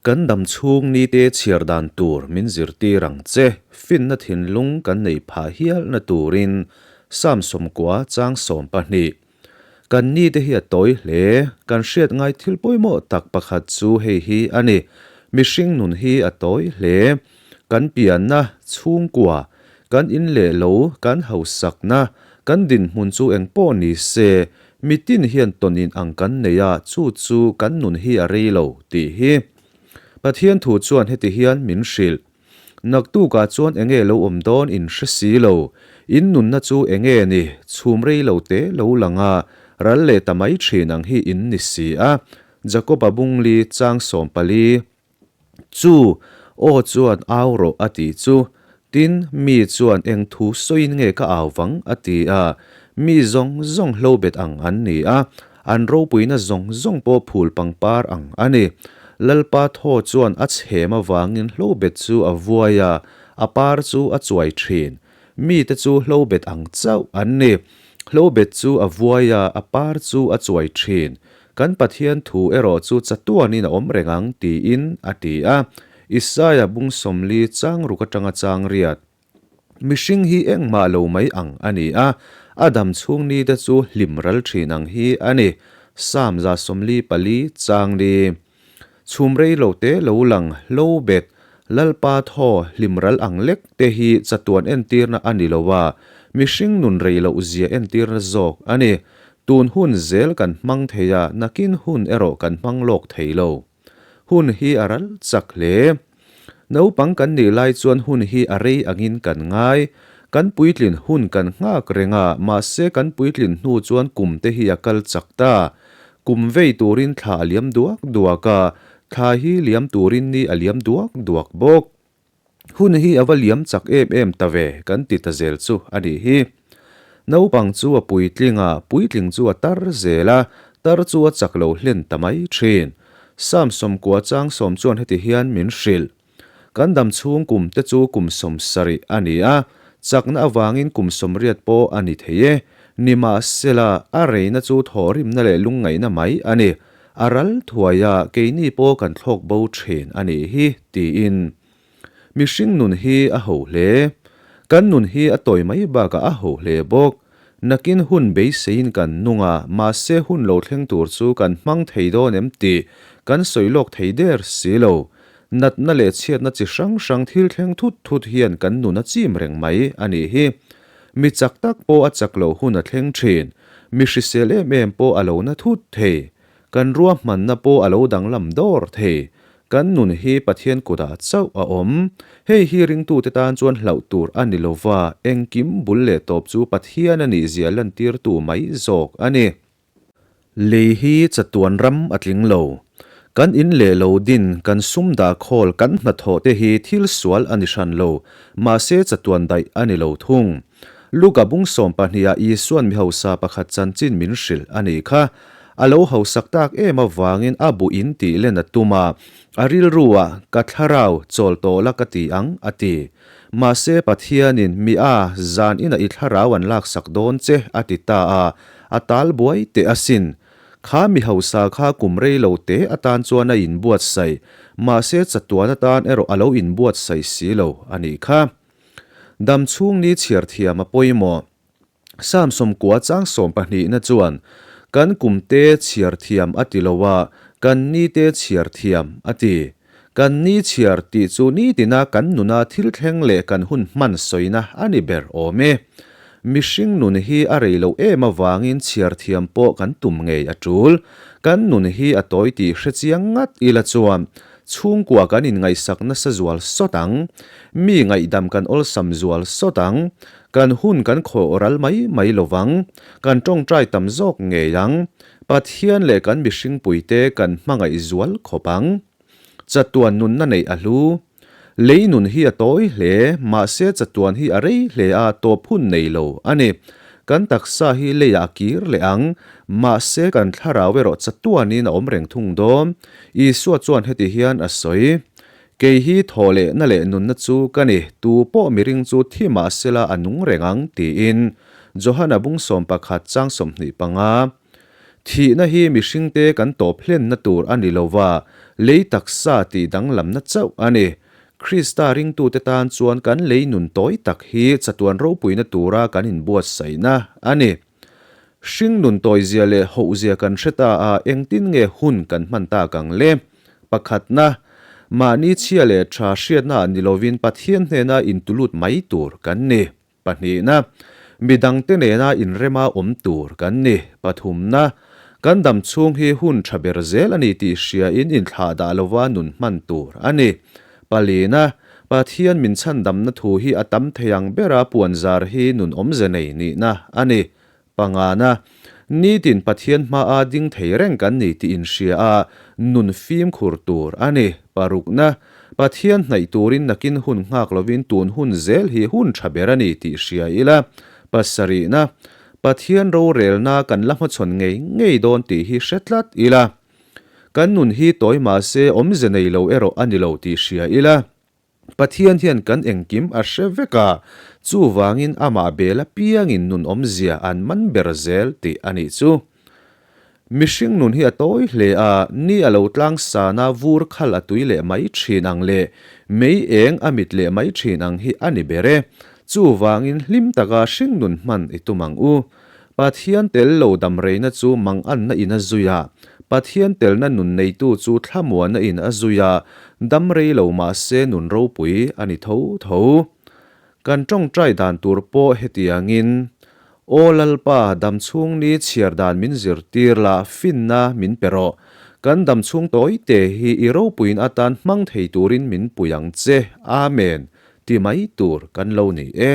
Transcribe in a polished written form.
Kan dam chhung nite chhiar dan tur min zirtir ang che, finna thinlung kan neih phah hialna turin Sam 90 chang 12. Kan nite hi a tawi hle, kan hriat ngai thil pawimawh tak pakhat chu hei hi a ni, mihring nun hi a tawi hle, kan pianna, chhungkua, kan in leh lo, kan hausakna, kan dinhmun chu engpawh ni se, Mitin hian tawn in ang kan nei a, chu chu kan nun hi a rei lo, tih hi. Pathian thu chuan heti hian min hrilh, Naktukah chuan enge lo awm dawn in hre si lo, in nunna chu enge ni, chhum rei lo te lo lang a, ral leh ta mai thin ang hi in ni si a. Jakoba bungli chang 14. Chu aw chuan au rawh a tih chu. Tin, mi chuan eng thu sawiin nge ka au vang a ti a. Mi zawng zawng hlo bet ang an ni a, an ropuina zawng zawng pawh phul pangpar ang a ni. Lalpa thaw chuan a chhem avangin hlo bet chu a vuai a, a par chu a chuai thin. Mite chu hlo bet ang chauh an ni. Hlo bet chu a vuai a, a par chu a chuai thin. Kan Pathian thu erawh chu chatuanin a awm reng ang, tiin a ti a. Isaia bung 40 chang ruk atanga chang riat. Mihring hi engmah lo mai ang a ni a, a dam chhung ni te chu hlim ral thin ang hi a ni. Psalm 144 chang li. Chhum rei lo te lo lang, lo bet, Lalpa thaw hlim ral ang lek te hi chatuan entirna a ni lo a, mihring nun rei loh zia entirna zawk a ni. Tun hun zel kan hmang thei a, nakin hun erawh kan hmang lawk thei lo. Hun hi a ral chak hle. Naupang kan nih lai chuan hun hi a rei angin kan ngai. Kan puitlin hun kan nghak reng a, mahse kan puitlin hnu chuan kum te hi a kal chak ta. Kum vei turin thla a liam duak duak a, thla hi liam turin ni a liam duak duak bawk. Hun hi a va liam chak em em ta ve kan ti ta zel chu a nih hi. Naupang chu a puitling a, puitling chu a tar zel a, tar chu a chak lo hlen ta mai thin. Sam 90 chang 10 chuan heti hian min hrilh. Kan dam chhung kum te chu kum 70 a ni a, chakna avangin kum 80 pawh a ni thei e. Nimahsela, a reina chu thawhrimna leh lungngaihna mai a ni. A ral thuai a, keini pawh kan thlawk bo thin a nih hi, tiin. Mihring nun hi a ho hle. Kan nun hi a tawi mai bakah a ho hle bawk. Nakin hun beiseiin kan nung a, mahse hun lo thleng tur chu kan hmang thei dawn em tih kan sawi lawk thei der si lo. Natna leh chhiatna chi hrang hrang thil thleng thut thut hian kan nun a chim reng mai a nih hi. Mi chak tak pawh a chak loh hun a thleng thin. Mi hrisel em em pawh a lo na thut thei. Kan ruahmanna pawh a lo danglam dawr thei. Kan nun hi Pathian kutah chauh a awm. Hei hi ringtute tan chuan hlauh tur a ni lova, engkim bul leh tawp chu Pathian a nihzia lantirtu mai zawk a ni. Lei hi chatuan ram a tling lo. Kan in leh lo din, kan sum dah khawl, kan hnathawh te hi thil sual a ni hran lo, mahse chatuan daih a ni lo thung. Luka bung 12 ah Isuan mi hausa pakhat chanchin min hrilh a nih kha. A lo hausak tak em avangin a bu in tih len a tum a, a rilru ah ka thlarau chawl tawh la ka ti ang a ti. Mahse Pathianin mi a zan inah i thlarau an laksak dawn che a ti ta a, a tal buai teh asin. Kha mi hausa kha kum rei lo te atan chuan a inbuatsaih, mahse chatuan atan erawh a lo inbuatsaih si lo a nih kha. Dam chhung ni chhiar thiam a pawimawh. Sam 90 chang 12 na chuan, Kan kum te chhiar thiam a ti lo a, kan ni te chhiar thiam a ti. Kan ni chhiar tih chu nitina kan nuna thil thleng leh kan hun hman sawina a ni ber awm e. Mihring nun hi a rei loh em avangin chhiar thiam pawh kan tum ngei a tul. Kan nun hi a tawi tih hre chiang ngat ila chuan chhungkua kan inngaihsak nasa zual sawt ang. Mi ngaihdam kan awlsam zual sawt ang. Kan hun kan khawh ral mai mai lovang. Kan tawngtai tam zawk ngei ang. Pathian leh kan mihringpuite kan hmangaih zual khawp ang. Chatuan nunna neih a hlu. Lei nun hi a tawi hle, mahse chatuan hi a rei hle a, tawp hun nei lo a ni. Kan taksa hi leiah a kir leh ang, mahse kan thlarau erawh chatuanin a awm reng thung dawn. Isua chuan heti hian a sawi, Kei hi thaw leh na leh nunna chu ka ni, tu pawh miring chu thi mahsela a nung reng ang, tiin. Johana bung 11 chang 25. Thihna hi mihringte kan tawp hlenna tur a ni lo va, Lei taksa tih danglamna chauh a ni. Krista ringtute tan chuan kan lei nun tawi tak hi chatuan ropuina tura kan inbuatsaihna a ni. Hring nun tawizia leh hohzia kan hre ta a, engtin nge hun kan hman tak ang le? Pakhatna, mahni chhia leh tha hriatna ah ni lovin Pathian hnena intulut mai tur kan ni. Pahnihna, midangte nena inrema awm tur kan ni. Pathumna, kan dam chhung hi hun tha ber zel a ni tih hriain inthlah dah lova nun hman tur a ni. Palina, Pathian min chhandamna thu hi a tam thei ang bera puanzar hi nun awmze nei nihna a ni. Pangana, nitin Pathian hmaa ding thei reng kan ni tih inhria a, nun fimkhur tur a ni. Parukna, Pathian hnaih turin nakin hun nghak lovin tun hun zel hi hun tha ber a ni tih hria ila. Pasarihna, Pathian rorelna kan la hmachhawn ngei ngei dawn tih hi hre tlat ila. Kan nun hi tawi mahse awmze nei lo erawh a ni lo tih hria ila, Pathian hian kan engkim a hre vek a, chuvangin amah bel apiangin nun awmzia an man ber zel tih a nih chu. Mihring nun hi a tawi hle a, ni a lo tlang sana vur khal a tui leh mai thin ang leh mei eng a mit leh mai thin ang hi a ni ber e. Chuvangin hlim taka hring nun hman i tum ang u. Pathian tel lo damreina chu manganna in a zui a, Pathian telna nun neitu chu thlamuanna in a zui a, dam rei lo mahse nun ropui a ni tho tho. Kan tawngtai dan tur pawh hetiangin, Aw Lalpa, damchhung ni chhiar dan min zirtir la, finna min pe rawh. Kan damchhung tawi te hi i ropuiin atan hmang thei turin min pui ang che. Amen. Ti mai tur kan lo ni e.